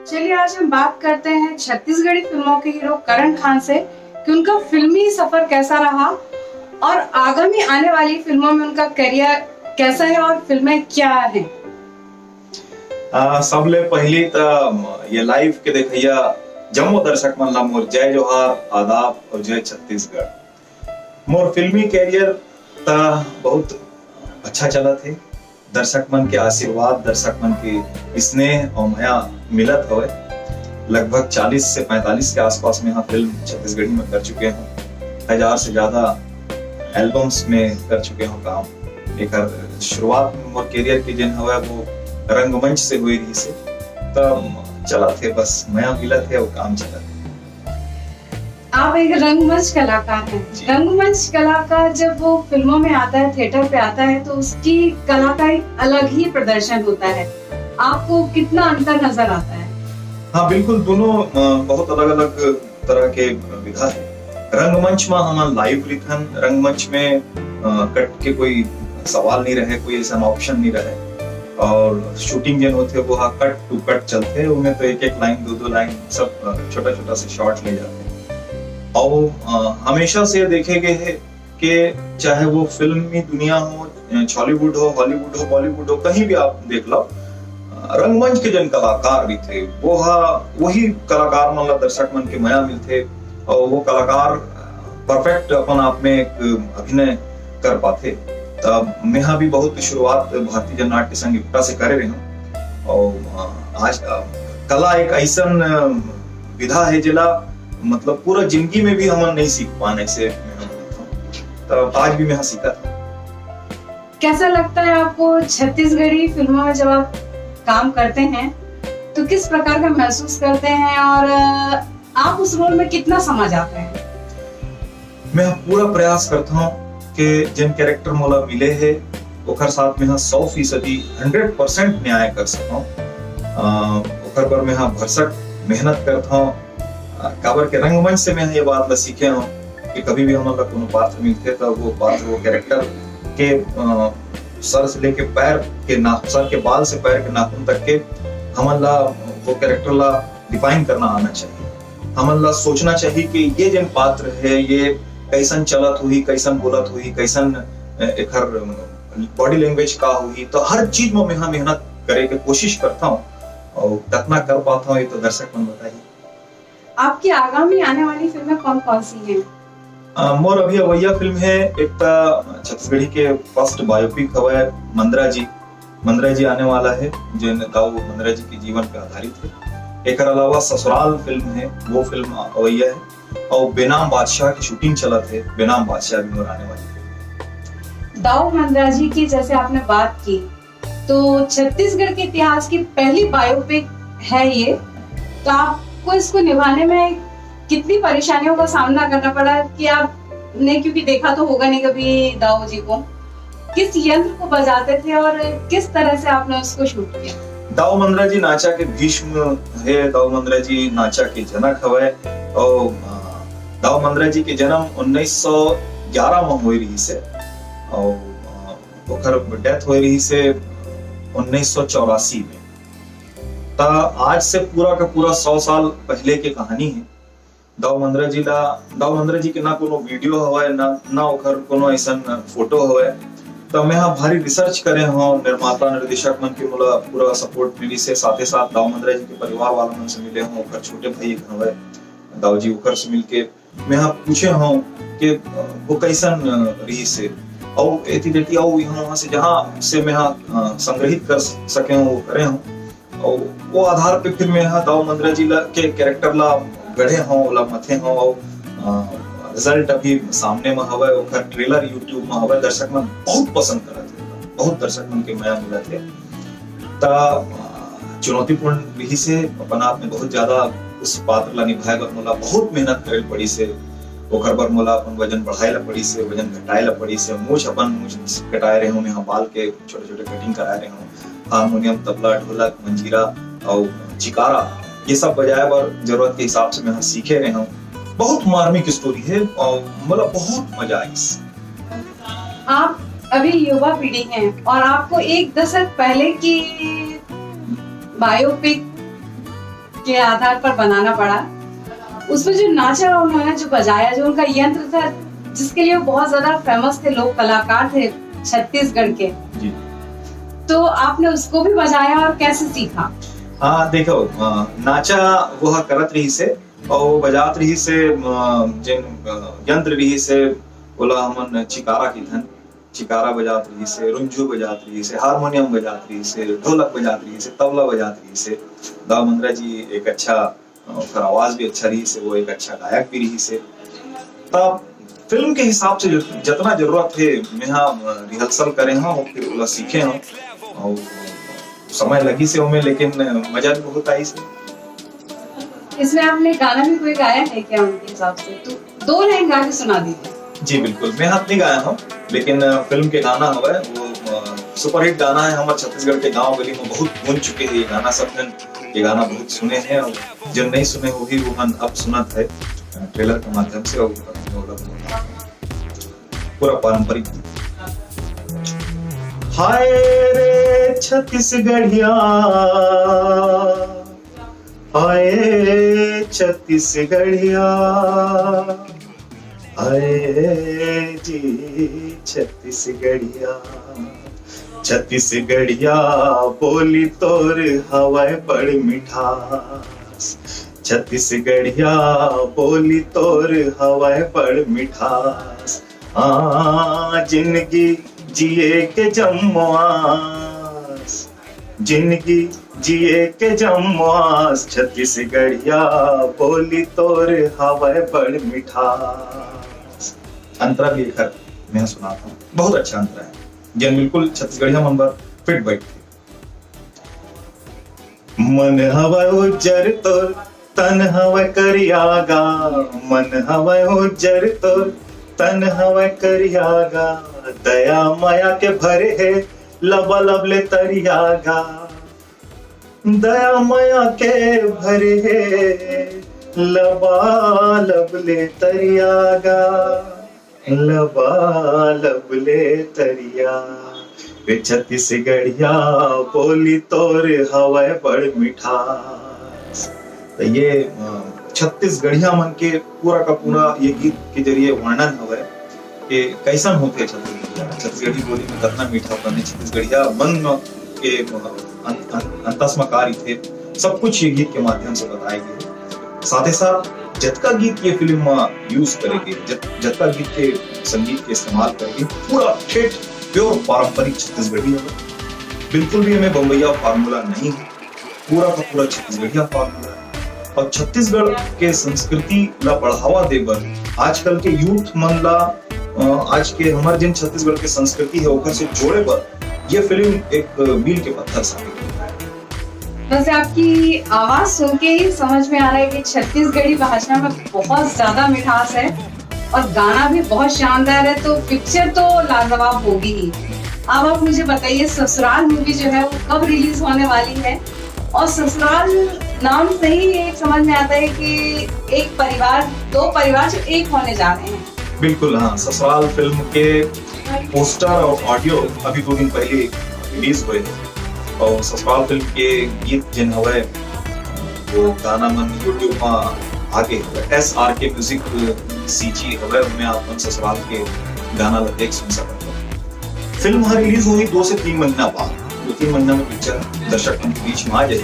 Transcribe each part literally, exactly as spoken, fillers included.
चलिए, आज हम बात करते हैं छत्तीसगढ़ी फिल्मों के हीरो करण खान से कि उनका फिल्मी सफर कैसा रहा और आगामी आने वाली फिल्मों में उनका करियर कैसा है और फिल्में क्या हैं। आ, सबले पहली त ये लाइव के देखैया जम्मो दर्शक मन ला मोर जय जोहार, आदाब और जय छत्तीसगढ़। मोर फिल्मी कैरियर त बहुत अच्छा चलत हे। दर्शक मन के आशीर्वाद, दर्शक मन के स्नेह और मया मिलत हवय। लगभग चालीस से पैंतालीस के आसपास में हाँ फिल्म छत्तीसगढ़ी में कर चुके हूँ। हजार से ज्यादा एल्बम्स में कर चुके हूँ काम। एक शुरुआत में मोर कैरियर के जेन हवय वो रंगमंच से हुई रही से, तब चलत हे, बस मया मिलत हे और काम चलत हे। आप एक रंगमंच कलाकार हैं। जी। रंगमंच कलाकार जब वो फिल्मों में आता है, थिएटर पे आता है, तो उसकी कला का एक अलग ही प्रदर्शन होता है। आपको कितना अंतर नजर आता है? हाँ, बिल्कुल, दोनों अ, बहुत अलग-अलग तरह के विधा है। रंगमंच में हमन लाइव रिथन, रंगमंच में अ, कट के कोई सवाल नहीं रहे, कोई ऐसा ऑप्शन नहीं रहे। और शूटिंग जन होते वो हाँ कट टू कट चलते, उनमें तो एक एक लाइन, दो दो लाइन, सब अ, छोटा छोटा से शॉट ले जाते हैं। और अ, हमेशा से देखे गए है कि चाहे वो फिल्मी दुनिया हो, छॉलीवुड हो, हॉलीवुड हो, बॉलीवुड हो, कहीं भी आप देख लो, अ, रंगमंच के जन कलाकार भी थे, वो हा, वही कलाकार मन ला दर्शक मन के मया मिलथे और वो कलाकार परफेक्ट अपन आप में एक अभिनय कर पाथे। तब मेहा भी बहुत शुरुआत भारतीय जन नाट्य संघ इप्टा से करे रहे हूँ और अ, आज अ, कला एक ऐसन अ, विधा है जेला मतलब पूरा जिंदगी में भी हमन नहीं सीख पान ऐसे मैं बोलता हूँ। तब आज भी मैं सीखा था। कैसा लगता है आपको छत्तीसगढ़ी फिल्मों में जब आप काम करते हैं तो किस प्रकार का महसूस करते हैं और अ, आप उस रोल में कितना समा जाते हैं? मैं पूरा प्रयास करता हूँ कि जिन कैरेक्टर मोला मिले है ओखर साथ में हाँ सौ फीसदी हंड्रेड परसेंट न्याय कर सकूँ। अ, ओखर बर मैं हाँ भरसक मेहनत करता हूँ। अ, काबर के रंगमंच से मैं ये बात ला सीखे हूँ कि कभी भी हमन ला कोनो पात्र मिलथे त वो पात्र वो कैरेक्टर के अ, सर से लेके पैर के ना सर के बाल से पैर के नाखून तक के हमन ला वो कैरेक्टर ला डिफाइन करना आना चाहिए। हमन ला सोचना चाहिए कि ये जन पात्र है ये कैसन चलत हुई, कैसन बोलत हुई, कैसन अ, एकर बॉडी लैंग्वेज का हुई। तो हर चीज में मैं हाँ मेहनत करे के कोशिश करता हूँ और कतना कर पाता हूँ ये तो दर्शक मन बताही। आपकी आगामी आने वाली फिल्में कौन कौन सी हैं? अ, मोर अभी अवैया फिल्म है एक त छत्तीसगढ़ी के फर्स्ट बायोपिक हवय मंदरा जी। मंदरा जी आने वाला है, जेन दाऊ मंदरा जी के जीवन पे आधारित है। एकर अलावा ससुराल फिल्म है, वो फिल्म अवैया है और बेनाम बादशाह की शूटिंग चलत है। बेनाम बादशाह भी मोर आने वाली है। दाऊ मंदरा जी की जैसे आपने बात की तो छत्तीसगढ़ के इतिहास की पहली बायोपिक है ये, तो आपको इसको निभाने में कितनी परेशानियों का सामना करना पड़ा कि आपने, क्योंकि देखा तो होगा नहीं कभी दाऊ जी को, किस यंत्र को बजाते थे और किस तरह से आपने उसको शूट किया? दाऊ मंदरा जी नाचा के भीष्म है, दाऊ मंदरा जी नाचा के जनक हवय और अ, दाऊ मंदरा जी के जन्म उन्नीस सौ ग्यारह में हुए रही से और अ, ओकर डेथ हुए रही से उन्नीस सौ चौरासी में। त आज से पूरा का पूरा सौ साल पहले के कहानी है। दाऊ मंदरा जी ला, दाऊ मंदरा जी के ना कोनो वीडियो हवय, ना, ना ओकर कोनो ऐसन फोटो हवय। त मैं हा भारी रिसर्च करे हूँ, निर्माता निर्देशक मन के मोला पूरा सपोर्ट मिली से, साथे साथ दाऊ मंदरा जी के परिवार वाला मन से मिले हूँ, ओकर छोटे भाई एक हवय दाऊ जी, ओकर से मिलके मैं हा पूछे हूँ कि अ, वो कैसन अ, रही से, और एती देती और यहाँ वहाँ से जहाँ से मैं हा अ, संग्रहित कर स- सके हूँ वो करे हूँ। और वो आधार पे फिर मैं हा दाऊ मंदरा जी ला के कैरेक्टर ला गढ़े हूँ, ओला मथे हूँ और रिजल्ट अभी सामने में हवय, ओकर ट्रेलर यूट्यूब में हवय, दर्शक मन बहुत पसंद करत हे, बहुत दर्शक मन के मया मिलत हे। त अ, चुनौतीपूर्ण रही से अपन आप में बहुत ज्यादा उस पात्र ला निभाए बर मोला बहुत मेहनत करे पड़ी से, ओकर बर मोला अपन वजन बढ़ाए ला पड़ी से, वजन घटाए ला पड़ी से, मूछ अपन मूछ कटाए रहे हूँ, यहाँ बाल के छोटे छोटे कटिंग कराए रहे हूँ, हारमोनियम, तबला, ढोलक, मंजीरा और चिकारा, ये सब बजाए बर जरूरत के हिसाब से मैं सीखे रहे हूँ। बहुत मार्मिक स्टोरी है और मतलब बहुत मजा आई। आप अभी युवा पीढ़ी हैं और आपको एक दशक पहले की बायोपिक के आधार पर बनाना पड़ा। उसमें जो नाचा उन्होंने जो बजाया, जो उनका यंत्र था, जिसके लिए वो बहुत ज्यादा फेमस थे, लोक कलाकार थे छत्तीसगढ़ के, जी। तो आपने उसको भी बजाया और कैसे सीखा? हाँ, देखो, अ, नाचा वो ह करत रहिस हे, और वो बजात रहिस हे, अ, जेन, अ, यंत्र रहिस हे, ओला हमन चिकारा कहिथन। चिकारा बजात रहिस हे, रुंझू बजात रहिस हे, हारमोनियम बजात रहिस हे, ढोलक बजात रहिस हे, तबला बजात रहिस हे। दाऊ मंदरा जी एक अच्छा, अ, ओकर आवाज भी अच्छा रहिस हे, वो एक अच्छा गायक भी रहिस हे। त फिल्म के हिसाब से जत-, जतना जरूरत हे, मेहा, अ, रिहर्सल करे हंव, फिर ओला सीखे हंव, और समय लगिस हे ओमे, लेकिन मजा भी बहुत आइस हे। इसमें आपने गाना भी कोई गाया है क्या उनके हिसाब से? तो दो लाइन गा के सुना दीजिए। जी बिल्कुल, मैं हाथ नहीं गाया हूँ, लेकिन, अ, फिल्म के गाना हवय, वो, अ, सुपरहिट गाना है, हमर छत्तीसगढ़ के गांव गली में बहुत गूंज चुके हैं ये गाना, सब जन ये गाना बहुत सुने हैं, और जो नहीं सुने वो भी वो मन अब सुनत है, अ, ट्रेलर के माध्यम से। और पूरा पारंपरिक गीत। हाय रे छत्तीसगढ़िया, हाय छत्तीसगढ़िया, हाय जी छत्तीसगढ़िया। छत्तीसगढ़िया बोली तोर हवय बड़ मिठास, छत्तीसगढ़िया बोली तोर हवय बड़ मिठास। हाँ, जिंदगी जिए के जम्मो आस, जिंदगी जिए के जम्मो आस, छत्तीसगढ़िया बोली तोर हवय बड़ मिठास। अंतरा भी एकर मैं सुनात हूँ, बहुत अच्छा अंतरा है, जेन बिल्कुल छत्तीसगढ़िया मन बर फिट बैठथे। मन हवय उज्जर तोर, तन हवय करिया गा, मन हवय उज्जर तोर, तन हवय करिया गा, दया मया के भरे हे लबालब ले तरिया गा, दया मया के भरे हे लबालब ले तरिया गा, लबालब ले तरिया। वे छत्तीसगढ़िया बोली तोर हवय बड़ मिठास। तो ये, अ, छत्तीसगढ़िया मन के पूरा का पूरा ये गीत के जरिए वर्णन हवय कि कैसन होथे छत्तीसगढ़िया, छत्तीसगढ़ी बोली में कतना मीठापन हे, छत्तीसगढ़िया मन म के, अ, अं-, अं-, अंतस म का रहिथे, सब कुछ ये गीत के माध्यम से बताए गे हे। साथे साथ जतका गीत ये फिल्म म यूज करे गे, जत-, जतका गीत के संगीत के इस्तेमाल करे गे, पूरा ठेठ प्योर पारंपरिक छत्तीसगढ़ी हे। बिल्कुल भी एमे बम्बईया फार्मूला नहीं हे, पूरा का पूरा छत्तीसगढ़िया फार्मूला हे। और छत्तीसगढ़ के संस्कृति ला बढ़ावा दे बर, आजकल के यूथ मन ला, अ, आज के हमर जेन छत्तीसगढ़ के संस्कृति हे ओकर से जोड़े बर ये फिल्म एक मील के पत्थर साबित होही। वैसे आपकी आवाज सुन के ही समझ में आ रहा है कि छत्तीसगढ़ी भाषा में बहुत ज्यादा मिठास है और गाना भी बहुत शानदार है, तो पिक्चर तो लाजवाब होगी ही। अब आप मुझे बताइए, ससुराल मूवी जो है वो कब रिलीज होने वाली है, और ससुराल नाम से ही एक समझ में आता है कि एक परिवार, दो परिवार जो एक होने जा रहे हैं। बिल्कुल, हाँ, ससुराल फिल्म के पोस्टर और ऑडियो अभी दो दिन पहले रिलीज हुए थे, और ससुराल फिल्म के गीत जेन हवय, वो गाना मन YouTube में आगे हवय, एस आर के म्यूजिक सीजी हवय, उनमें आप मन ससुराल के गाना ला देख सुन सकत हो। फिल्म ह रिलीज होही दो से तीन महीना बाद, दो तीन महीना में पिक्चर दर्शक मन के बीच में आ जाही।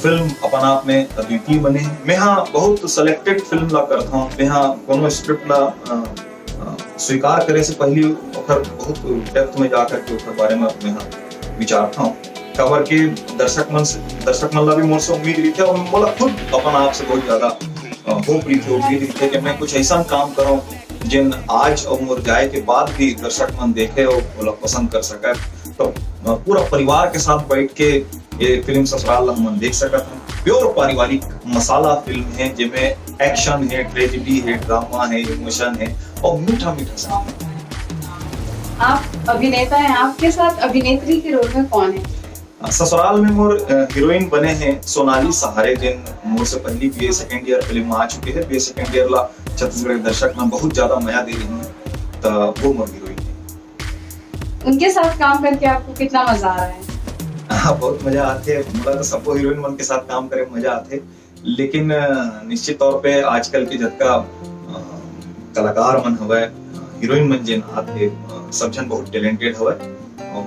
फिल्म अपन आप में अद्वितीय बने हे। मैं हा बहुत सिलेक्टेड फिल्म ला करता हूँ, मैं हा कोनो स्क्रिप्ट ला, अ, अ, स्वीकार करे से पहले ओकर बहुत डेप्थ में जा करके ओकर बारे में मैं हा विचारता हूँ। काबर के दर्शक मन से, दर्शक मन ला भी मोर से उम्मीद रहिथे और मोला खुद अपन आप से बहुत ज्यादा, अ, होप रहिथे, उम्मीद रहिथे कि मैं कुछ ऐसा काम करूँ जेन आज और मोर जाए के बाद भी दर्शक मन देखे और ओला पसंद कर सके। तो, अ, पूरा परिवार के साथ बैठ के ये फिल्म ससुराल ला हमन देख सकत हन। प्योर पारिवारिक मसाला फिल्म हे, जेमे एक्शन हे, ट्रेजेडी हे, ड्रामा हे, इमोशन हे और मीठा मीठा सॉन्ग हे। आप अभिनेता हैं, आपके साथ अभिनेत्री के रोल में कौन है? अ, ससुराल में मोर, अ, हीरोइन बने हे सोनाली सहारे, जेन मोर से पहली बीए सेकंड ईयर फिल्म में आ चुके हे। बीए सेकंड ईयर ला छत्तीसगढ़ के दर्शक मन बहुत ज्यादा मया दे रही हैं, तो वो मोर हीरोइन हे। उनके साथ काम करके आपको कितना मजा आ रहा है? हाँ, बहुत मजा आथे। मोला तो सबो हीरोइन मन के साथ काम करे में मजा आथे, लेकिन अ, निश्चित तौर पे आजकल के जतका अ, कलाकार मन हवय, हीरोइन मन जेन आथे, अ, सब झन बहुत टैलेंटेड हवय। अउ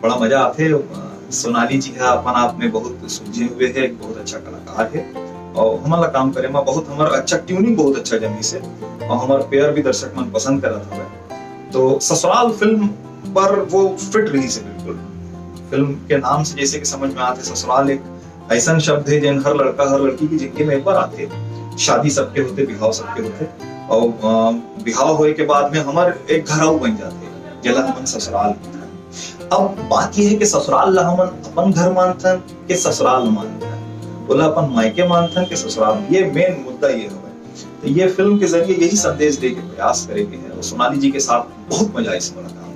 बड़ा मजा आथे। अ, सोनाली जी हा अपन आप में बहुत सुलझे हुए हे, एक बहुत अच्छा कलाकार हे। अउ हमन ला काम करे में बहुत, हमर अच्छा ट्यूनिंग बहुत अच्छा जमिस हे, अउ हमर पेयर भी दर्शक मन पसंद करत हवय। तो ससुराल फिल्म पर वो फिट रहिस हे बिल्कुल। फिल्म के नाम से जैसे कि समझ में आथे, ससुराल एक ऐसन शब्द हे जेन हर लड़का हर लड़की की जिंदगी में एक बार आथे। शादी सबके होथे, बिहाव सबके होथे, अउ अ, बिहाव होए के बाद में हमर एक घर अउ बन जाथे, जेला हमन ससुराल मानथन। अब बात ये हे कि ससुराल ला हमन अपन घर मानथन कि ससुराल मानथन, ओला अपन मायके मानथन कि ससुराल, ये मेन मुद्दा ये हवय। तो ये फिल्म के जरिए यही संदेश दे के प्रयास करे के हे, अउ सोनाली जी के साथ बहुत मजा आइस मोला काम करे।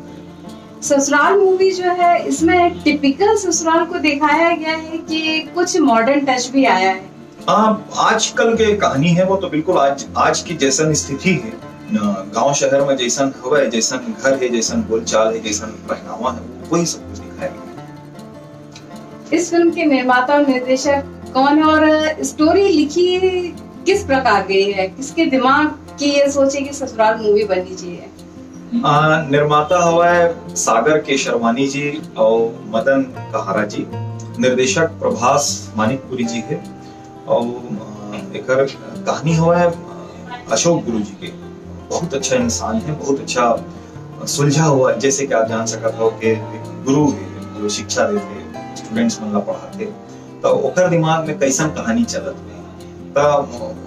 ससुराल मूवी जो है, इसमें टिपिकल ससुराल को दिखाया गया है कि कुछ मॉडर्न टच भी आया है? हाँ, आजकल के कहानी है वो तो बिल्कुल आज, आज की जैसन स्थिति है, अ, गांव शहर में जैसन हवय, जैसन घर है, जैसन बोलचाल है, जैसन पहनावा है, वही सब कुछ दिखाया गया है। इस फिल्म के निर्माता और निर्देशक कौन है और स्टोरी लिखी किस प्रकार गई है, किसके दिमाग की ये सोचे कि ससुराल मूवी बननी चाहिए? आ, निर्माता हवय सागर केशरवानी जी अउ मदन कहारा जी, निर्देशक प्रभास मानिकपुरी जी हे। अउ, आ, एकर कहानी हवय, आ, अशोक गुरु जी के। बहुत अच्छा इंसान है, बहुत अच्छा सुलझा हुआ, जैसे कि आप जान सकत हो कि एक गुरु है जो शिक्षा देथे, स्टूडेंट्स मन ला पढ़ाथे, तो ओकर दिमाग में कैसन कहानी चलत रही, त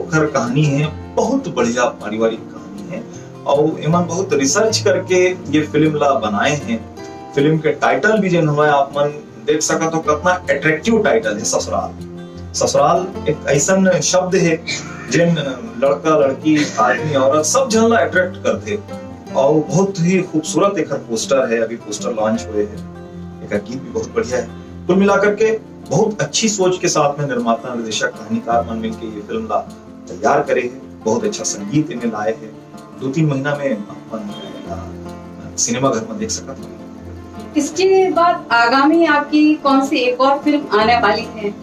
ओकर कहानी है, बहुत बढ़िया पारिवारिक कहानी है। और एमन बहुत रिसर्च करके ये फिल्म ला बनाए हैं। फिल्म के टाइटल भी जेन हवय, आप मन देख सकत हो, कितना अट्रैक्टिव टाइटल है ससुराल। ससुराल एक ऐसन शब्द है जेन लड़का, लड़की, आदमी, औरत सब झन ला अट्रैक्ट करथे। और बहुत ही खूबसूरत एकर पोस्टर है, अभी पोस्टर लॉन्च हुए हैं। एकर गीत भी बहुत बढ़िया है। कुल मिलाकर के बहुत अच्छी सोच के साथ में निर्माता, निर्देशक, कहानीकार मन मिलके ये फिल्म ला तैयार करे हैं। बहुत अच्छा संगीत इन्हें लाए हैं। दो तीन महीना में अपन, अ, सिनेमा घर में देख सकत हो। इसके बाद आगामी आपकी कौन सी एक और फिल्म आने वाली है?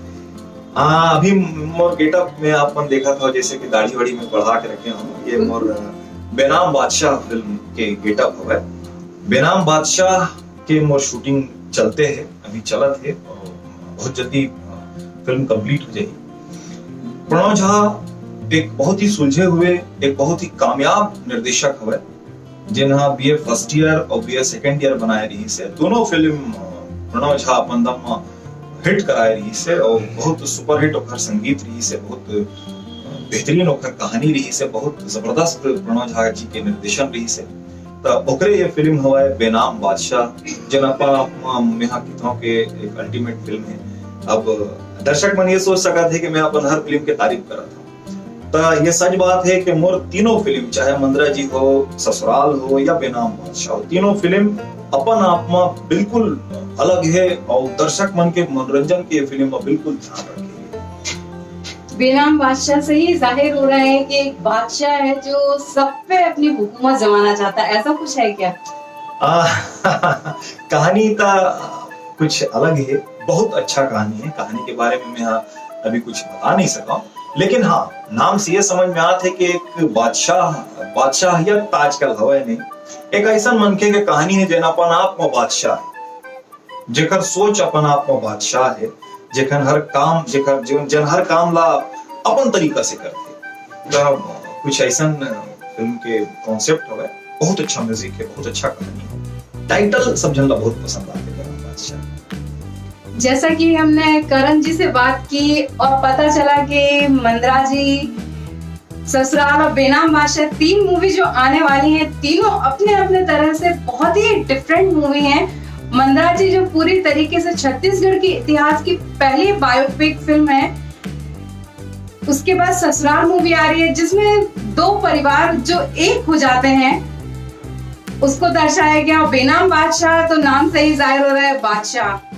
हाँ, अभी मोर गेटअप में आप मन देखत हो, जैसे कि दाढ़ी वाढ़ी में बढ़ा के रखे हूँ। ये मोर, अ, बेनाम बादशाह फिल्म के गेटअप हवय। बेनाम बादशाह के मोर शूटिंग चलते है, अभी चलत है और बहुत जल्दी, अ, फिल्म कंप्लीट हो जाएगी। प्रणव झा एक बहुत ही सुलझे हुए, एक बहुत ही कामयाब निर्देशक हवय, जेन हा बीए फर्स्ट ईयर और बीए सेकंड ईयर बनाए रहिस हे। दोनों फिल्म, अ, प्रणव झा अपन दम म हिट कराए रहिस हे और बहुत सुपरहिट ओकर संगीत रहिस हे, बहुत, अ, बेहतरीन ओकर कहानी रहिस हे, बहुत जबरदस्त प्रणव झा जी के निर्देशन रहिस हे। त ओकरे ये फिल्म हवय बेनाम बादशाह, जेन अपन, अ, मेहा किथों के एक अल्टीमेट फिल्म है। अब दर्शक मन ये सोच सकत है कि मैं अपन हर फिल्म के तारीफ करत हूँ। त ये सच बात है कि मोर तीनों फिल्म, चाहे मंदरा जी हो, ससुराल हो या बेनाम बादशाह हो, तीनों फिल्म अपन आप में बिल्कुल अलग है और दर्शक मन के मनोरंजन के फिल्म में बिल्कुल ध्यान रखे। बेनाम बादशाह से ही जाहिर हो रहा है कि एक बादशाह है जो सब पे अपनी हुकूमत जमाना चाहता है, ऐसा कुछ है क्या? आ, कहानी तो कुछ अलग है, बहुत अच्छा कहानी है। कहानी के बारे में मैं, हाँ, अभी कुछ बता नहीं सका हूँ, लेकिन हाँ, नाम से ये समझ में आत है कि एक बादशाह, बादशाहियत त आजकल हवय नहीं, एक ऐसा मनखे के कहानी है जेन अपन आप में बादशाह है, जेकर सोच अपन आप में बादशाह है, जेखन हर काम, जेकर जेन, जेन हर काम ला अपन तरीका से करथे। त कुछ ऐसन फिल्म के कॉन्सेप्ट हवय। बहुत अच्छा म्यूजिक है, बहुत अच्छा कहानी है। टाइटल सब झन ला बहुत पसंद आथे, बेनाम बादशाह। जैसा कि हमने करण जी से बात की और पता चला कि मंदरा जी, ससुराल और बेनाम बादशाह, तीन मूवी जो आने वाली हैं, तीनों अपने अपने तरह से बहुत ही डिफरेंट मूवी हैं। मंदरा जी जो पूरी तरीके से छत्तीसगढ़ के इतिहास की पहली बायोपिक फिल्म है, उसके बाद ससुराल मूवी आ रही है जिसमें दो परिवार जो एक हो जाते हैं, उसको दर्शाया गया। और बेनाम बादशाह तो नाम से ही जाहिर हो रहा है, बादशाह।